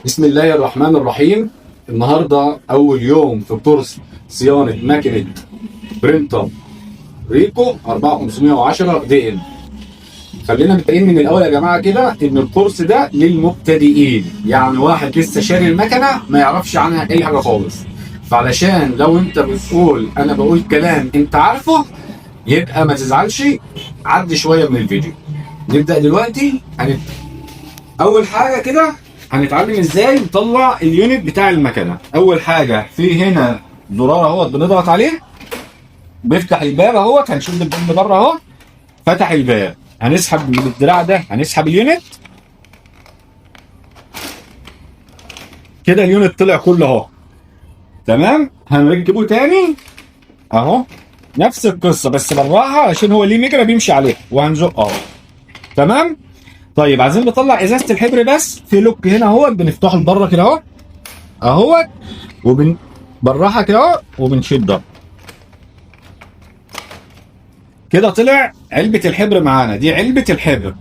بسم الله الرحمن الرحيم. النهارده اول يوم في كورس صيانة ماكينة printer ريكو 4510 دي ال. خلينا متفقين من الاول يا جماعة كده ان الكورس ده للمبتدئين، يعني واحد لسه شاري المكنه ما يعرفش عنها اي حاجة خالص. فعلشان لو انت بتقول انا بقول كلام انت عارفه يبقى ما تزعلش، عدي شوية من الفيديو. نبدا دلوقتي. اول حاجة كده هنتعلم ازاي نطلع ال unit بتاع المكنه. اول حاجة في هنا زرار اهوت بنضغط عليه بيفتح الباب اهوت، هنشد الباب من بره اهو، فتح الباب. هنسحب من الدراع ده، هنسحب ال unit كده، ال unit طلع كله اهو. تمام، هنركبه تاني اهو، نفس القصة بس بالراحة عشان هو ليه مجرى بيمشي عليه، وهنزقه اهو. تمام. طيب عايزين نطلع ازازة الحبر، بس في lock هنا اهو بنفتحه لبره كده اهو اهوت، وبن بالراحة كده اهو وبنشده كده. طلع علبة الحبر معانا، دي علبة الحبر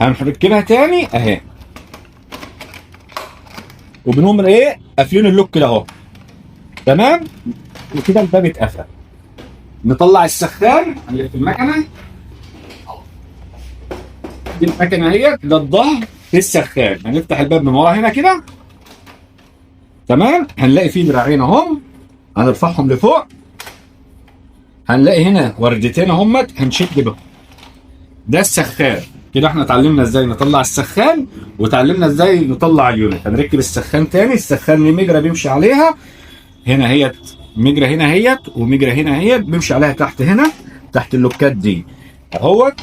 هنركبها تاني اهي، وبنقوم ايه قافلين ال lock كده اهو. تمام، وكده الباب اتقفل. نطلع السخان اللي في المكنه، دي المكنه اهي، ده الظهر في السخان. هنفتح الباب من ورا هنا كده. تمام، هنلاقي فيه دراعين اهم، هنرفعهم لفوق، هنلاقي هنا وردتين اهمت هنشد بهم. ده السخان. كده احنا اتعلمنا ازاي نطلع السخان وتعلمنا ازاي نطلع ال unit. هنركب السخان تاني، السخان ليه مجرى بيمشي عليها هنا هيت، مجرى هنا هيت، ومجرى هنا هيت، بيمشي عليها تحت هنا تحت اللوكات دي اهوت.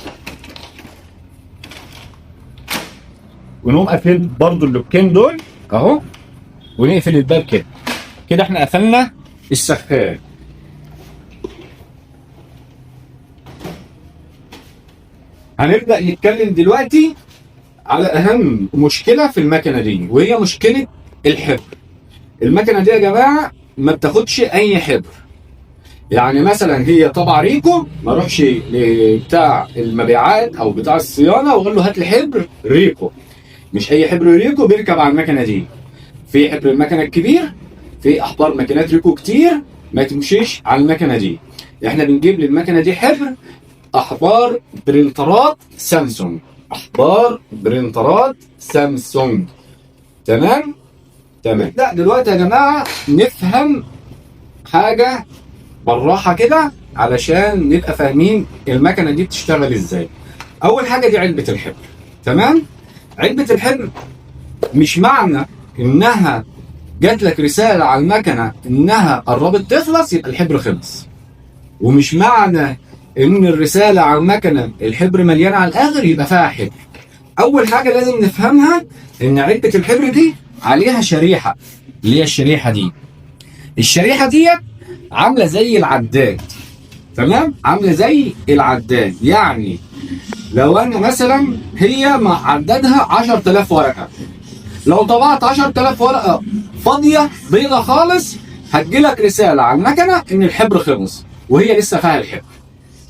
ونقوم قافلين برضو اللوكين دول اهو، ونقفل الباب كده. كده احنا قفلنا السخان. هنبدأ نتكلم دلوقتي على اهم مشكلة في المكنة دي، وهي مشكلة الحبر. المكنة دي يا جماعة ما بتاخدش اي حبر. يعني مثلا هي طبع ريكو، ما اروحش لبتاع المبيعات او بتاع الصيانة واقول له هات لي حبر ريكو. مش اي حبر ريكو بيركب على المكنه دي. في حبر المكنه الكبير، في احبار ماكينات ريكو كتير ما تمشيش على المكنه دي. احنا بنجيب للمكنه دي حبر احبار برينترات سامسونج، احبار برينترات سامسونج. تمام تمام. لا دلوقتي يا جماعة نفهم حاجة بالراحة كده علشان نبقى فاهمين المكنه دي بتشتغل ازاي. اول حاجة دي علبة الحبر. تمام، علبة الحبر مش معنى انها جات لك رسالة على المكنه انها قربت تخلص يبقى الحبر خلص، ومش معنى ان الرسالة على المكنه الحبر مليان على الاخر يبقى فيها حبر. اول حاجة لازم نفهمها ان علبة الحبر دي عليها شريحة، اللي هي الشريحة دي. الشريحة دي عامله زي العداد. تمام، عامله زي العداد. يعني لو انا مثلا هي مع عددها 10000 ورقة، لو طبعت 10000 ورقة فاضية بيضة خالص هتجيلك رسالة على المكنه ان الحبر خلص وهي لسه فيها الحبر.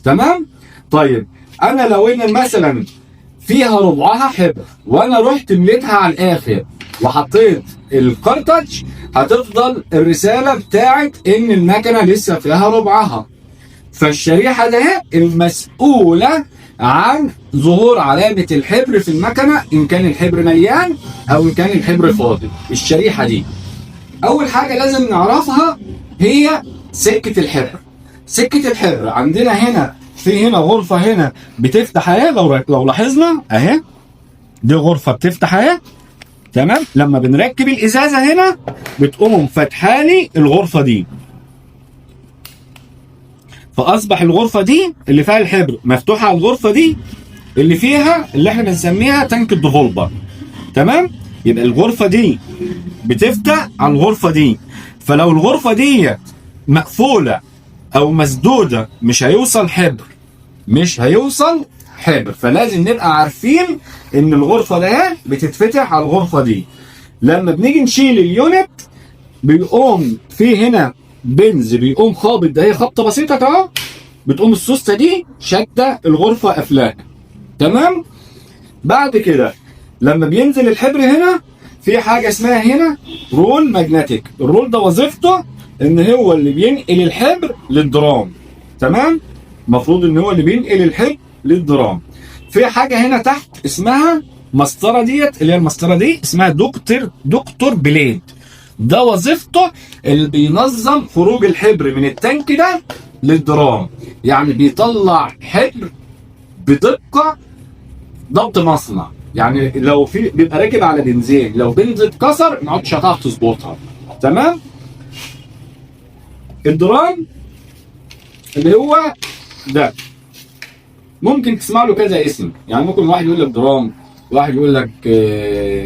تمام. طيب انا لو ان مثلا فيها ربعها حبر وانا رحت مليتها على الاخر وحطيت الكارتج، هتفضل الرسالة بتاعت ان المكنه لسه فيها ربعها. فالشريحه ده المسؤولة عن ظهور علامة الحبر في المكنه، ان كان الحبر مليان او ان كان الحبر فاضي. الشريحة دي اول حاجة لازم نعرفها هي سكة الحبر. سكة الحبر عندنا هنا في هنا غرفة هنا بتفتح اهي، لو لاحظنا اهي دي غرفة بتفتح اهي. تمام، لما بنركب الازازه هنا بتقوم فاتحالي الغرفة دي، فاصبح الغرفة دي اللي فيها الحبر مفتوحة على الغرفة دي اللي فيها اللي احنا بنسميها tank ال developer. تمام، يبقى الغرفة دي بتفتح على الغرفة دي، فلو الغرفة دي مقفولة او مسدودة مش هيوصل حبر، مش هيوصل حبر. فلازم نبقى عارفين ان الغرفة ده بتتفتح على الغرفة دي. لما بنيجي نشيل ال unit بيقوم في هنا بنز بيقوم خابط، ده هي خبطه بسيطة اهو، بتقوم السوسته دي شاده الغرفة قافلاها. تمام. بعد كده لما بينزل الحبر هنا في حاجة اسمها هنا roll magnetic. ال roll ده وظيفته ان هو اللي بينقل الحبر لل drum. تمام؟ المفروض ان هو اللي بينقل الحبر لل drum. في حاجة هنا تحت اسمها مسطرة ديت، اللي هي المسطره دي اسمها doctor blade. ده وظيفته اللي بينظم خروج الحبر من ال tank ده لل drum، يعني بيطلع حبر بدقة ضبط مصنع. يعني لو في بيبقى راكب على بنزين، لو بنز اتكسر ما عادش هتعرف تظبطها. تمام؟ ال drum اللي هو ده ممكن تسمع له كذا اسم، يعني ممكن واحد يقول لك drum، واحد يقول لك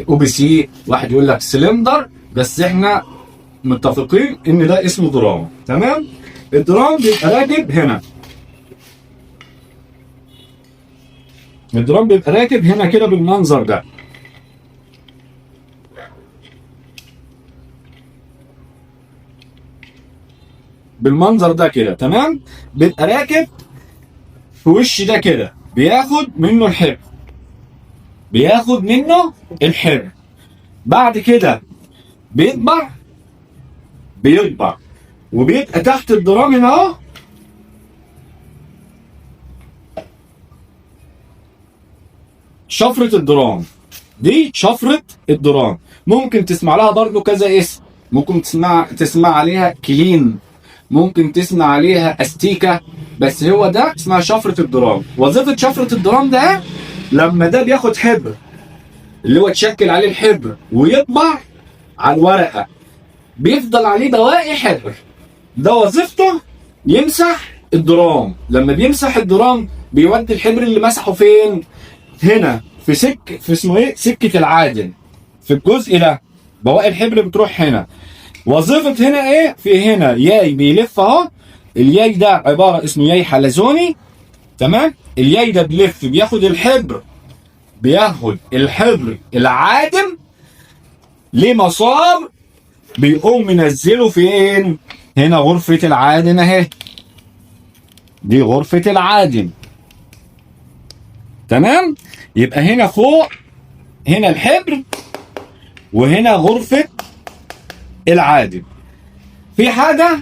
OPC، واحد يقول لك سلندر، بس احنا متفقين ان ده اسمه drum. تمام؟ ال drum بيبقى راكب هنا، ال drum بيبقى راكب هنا كده بالمنظر ده. بالمنظر ده كده. تمام؟ بيبقى راكب في وش ده كده، بياخد منه الحبر، بياخد منه الحبر. بعد كده بيطبع، بيطبع وبيبقى تحت ال drum هنا اهو شفرة ال drum. دي شفرة ال drum ممكن تسمع لها برضو كذا اسم، ممكن تسمع عليها كلين، ممكن تسمع عليها استيكا، بس هو ده اسمها شفرة ال drum. وظيفة شفرة ال drum ده لما ده بياخد حبر اللي هو تشكل عليه الحبر ويطبع على الورقة، بيفضل عليه بواقي حبر. ده وظيفته يمسح ال drum. لما بيمسح ال drum بيودي الحبر اللي مسحه فين؟ هنا في في اسمه ايه؟ سكة العادم، في الجزء ده بواقي الحبر بتروح هنا. وظيفة هنا ايه؟ في هنا ياي بيلف اهو، الياي ده عبارة اسمه ياي حلزوني. تمام؟ الياي ده بيلف بياخد الحبر، بياخد الحبر العادم لمسار، بيقوم منزله فين؟ هنا غرفة العادم اهي، دي غرفة العادم. تمام؟ يبقى هنا فوق هنا الحبر وهنا غرفة العادم. في حاجة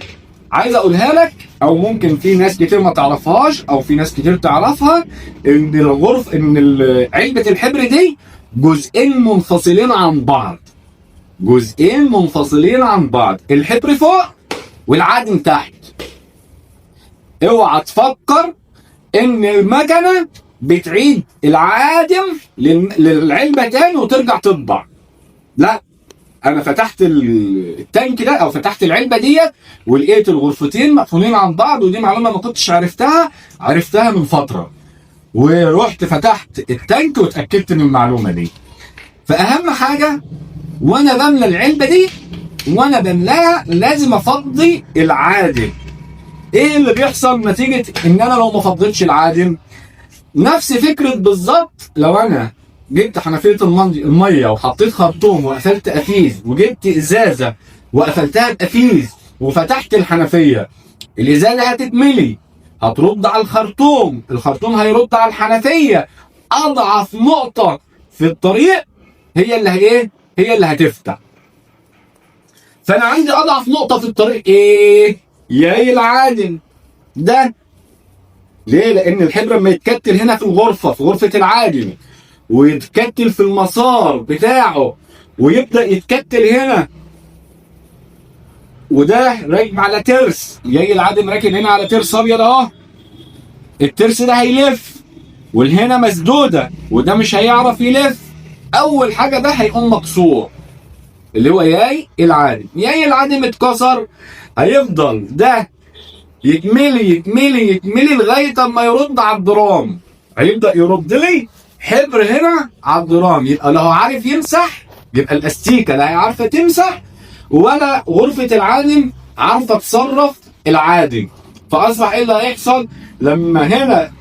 عايز اقولها لك، او ممكن في ناس كتير ما تعرفهاش او في ناس كتير تعرفها، ان الغرف ان علبة الحبر دي جزئين منفصلين عن بعض، جزئين منفصلين عن بعض، الحبر فوق والعادم تحت. اوعى تفكر ان المكنة بتعيد العادم للعلبة تاني وترجع تطبع. لا، انا فتحت التانك ده او فتحت العلبة ديت ولقيت الغرفتين مقفولين عن بعض، ودي معلومة ما كنتش عرفتها، عرفتها من فترة، ورحت فتحت التانك واتاكدت من المعلومة دي. فاهم حاجة، وانا بملى العلبة دي وانا بملاها لازم افضي العادم. ايه اللي بيحصل نتيجة ان انا لو ما فضيتش العادم؟ نفس فكرة بالظبط لو انا جبت حنفية المية وحطيت خرطوم وقفلت قفيز، وجبت ازازة وقفلتها بقفيز وفتحت الحنفية، الازازه هتتملي، هترد على الخرطوم، الخرطوم هيرد على الحنفية. اضعف نقطة في الطريق هي اللي ايه؟ هي اللي هتفتح. فانا عندي اضعف نقطة في الطريق ايه؟ ياي العادم ده. ليه؟ لان الحبر لما يتكتل هنا في الغرفة، في غرفة العادم، ويتكتل في المسار بتاعه ويبدا يتكتل هنا، وده راكب على ترس، جاي العادم راكب هنا على ترس ابيض اهو، الترس ده هيلف والهنا مسدودة وده مش هيعرف يلف. اول حاجة ده هيقوم مكسور اللي هو ياي العادم. ياي العادم اتكسر، هيفضل ده يتملي يتملي يتملي لغاية اما يرد على ال drum، هيبدا يرد لي حبر هنا على ال drum. يبقى لا هو عارف يمسح، يبقى الاستيكه لا هي عارفه تمسح ولا غرفة العادم عارفه تصرف العادم. فاصبح ايه اللي هيحصل لما هنا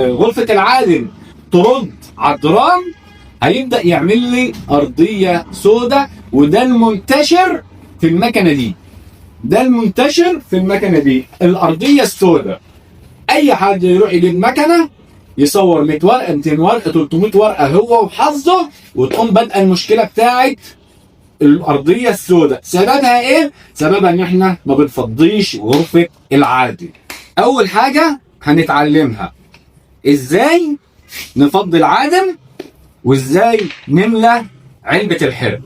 غرفة العادم ترد على ال drum؟ هيبدا يعمل لي ارضية سوداء، وده المنتشر في المكنه دي، ده المنتشر في المكنه دي، الارضية السوداء. اي حد يروح يجيب مكنه يصور 100 ورقة، 200 ورقة، 300 ورقة، هو وحظه، وتقوم بادئه المشكلة بتاعت الارضية السوداء. سببها ايه؟ سببها ان احنا ما بنفضيش غرفة العادم. اول حاجة هنتعلمها ازاي نفضي العادم وازاي نملى علبة الحبر.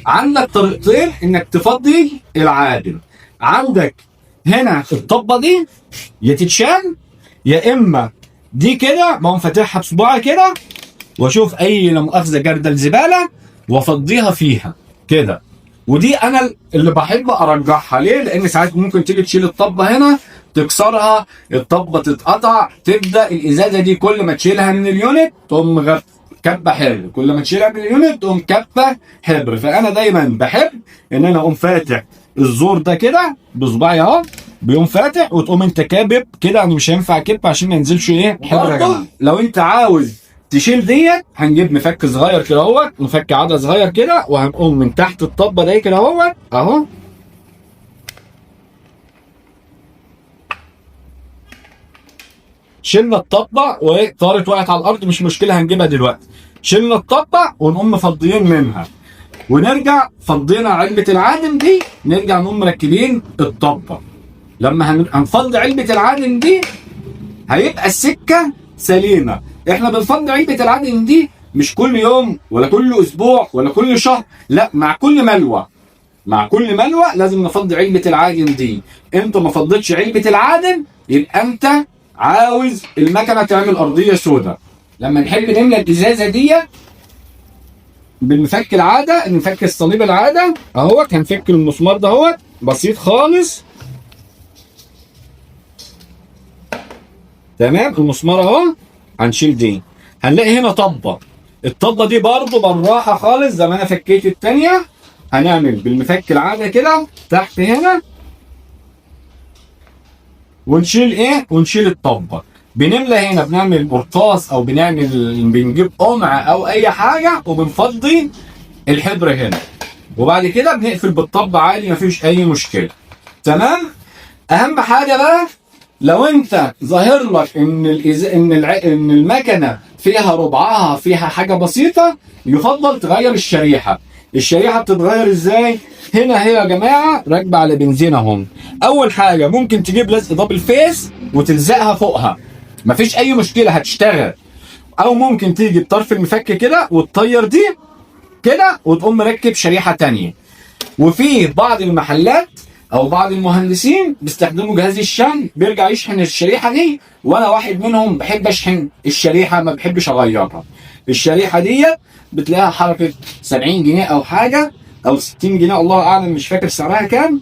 عندك طريقتين انك تفضي العادم. عندك هنا الطبه دي يا تتشال، يا اما دي كده بقوم فاتحها بصباعي كده واشوف اي لا مؤاخذة جردل زبالة وافضيها فيها كده. ودي انا اللي بحب ارجعها ليه؟ لان ساعات ممكن تيجي تشيل الطبه هنا تكسرها، الطبه تتقطع، تبدا الازازه دي كل ما تشيلها من ال unit تقوم كبه حبر، كل ما تشيلها من ال unit تقوم كبه حبر. فانا دايما بحب ان انا اقوم فاتح الزور ده كده بصباعي اهو، بيقوم فاتح وتقوم انت كابب كده. انا مش هينفع كب عشان ما ينزلش ايه حبر يا جماعة. لو انت عاوز تشيل ديت هنجيب مفك صغير كده اهوت، مفك عادة صغير كده، وهنقوم من تحت الطبه دي كده اهوت اهو، شلنا الطبه وطارت وقعت على الارض، مش مشكلة هنجيبها دلوقتي. شلنا الطبه ونقوم مفضيين منها، ونرجع فضينا علبة العادم دي، نرجع نقوم مركبين الطبه. لما هنفضي علبة العادم دي هيبقى السكة سليمة. احنا بنفضي علبة العادم دي مش كل يوم ولا كل اسبوع ولا كل شهر، لا، مع كل ملوى. مع كل ملوى لازم نفضي علبة العادم دي. انت ما فضيتش علبة العادم يبقى انت عاوز المكنه تعمل ارضية سوداء. لما نحب نملى الازازه دي بالمفك العادة، المفك الصليب العادة اهوت، هنفك المسمار ده اهوت بسيط خالص. تمام، المسمار اهو، هنشيل دي، هنلاقي هنا طبه. الطبه دي برضو بالراحة خالص زي ما انا فكيت الثانية، هنعمل بالمفك العادة كده تحت هنا ونشيل ايه؟ ونشيل الطبه. بنملى هنا، بنعمل قرطاس او بنجيب قمع او اي حاجة وبنفضي الحبر هنا، وبعد كده بنقفل بالطبه عادي مفيش اي مشكلة. تمام. اهم حاجة بقى لو انت ظاهر لك ان ان المكنه فيها ربعها، فيها حاجة بسيطة، يفضل تغير الشريحة. الشريحة بتتغير ازاي؟ هنا هي يا جماعة راكبه على بنزين اهم. اول حاجة ممكن تجيب لزق double face وتلزقها فوقها، مفيش اي مشكلة هتشتغل. او ممكن تيجي بطرف المفك كده وتطير دي كده وتقوم مركب شريحة ثانية. وفي بعض المحلات او بعض المهندسين بيستخدموا جهاز الشحن، بيرجع يشحن الشريحة دي، وانا واحد منهم بحب اشحن الشريحة، ما بحبش اغيرها. الشريحة دي بتلاقيها حركة 70 جنيه او حاجة او 60 جنيه، الله اعلم مش فاكر سعرها كام.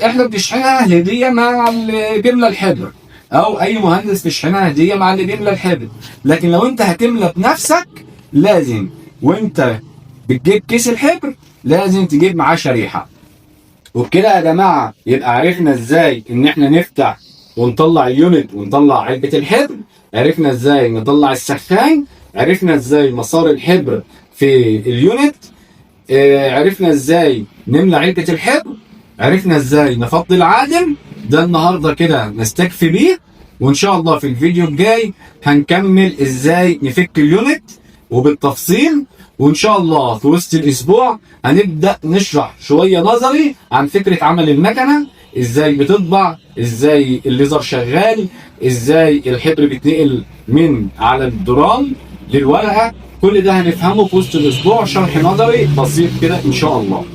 احنا بنشحنها هديه مع اللي بيملى الحبر، او اي مهندس بيشحنها هديه مع اللي بيملى الحبر. لكن لو انت هتملى بنفسك لازم وانت بتجيب كيس الحبر لازم تجيب معاه شريحة. وبكده يا جماعة يبقى عرفنا ازاي ان احنا نفتح ونطلع ال unit ونطلع علبة الحبر، عرفنا ازاي نطلع السخان، عرفنا ازاي مسار الحبر في ال unit، عرفنا ازاي نملى علبة الحبر، عرفنا ازاي نفضي العادم. ده النهارده كده نستكفي بيه، وان شاء الله في الفيديو الجاي هنكمل ازاي نفك ال unit وبالتفصيل. وان شاء الله في وسط الاسبوع هنبدا نشرح شوية نظري عن فكرة عمل المكنه، ازاي بتطبع، ازاي الليزر شغال، ازاي الحبر بيتنقل من على ال drum للورقه. كل ده هنفهمه في وسط الاسبوع، شرح نظري بسيط كده ان شاء الله.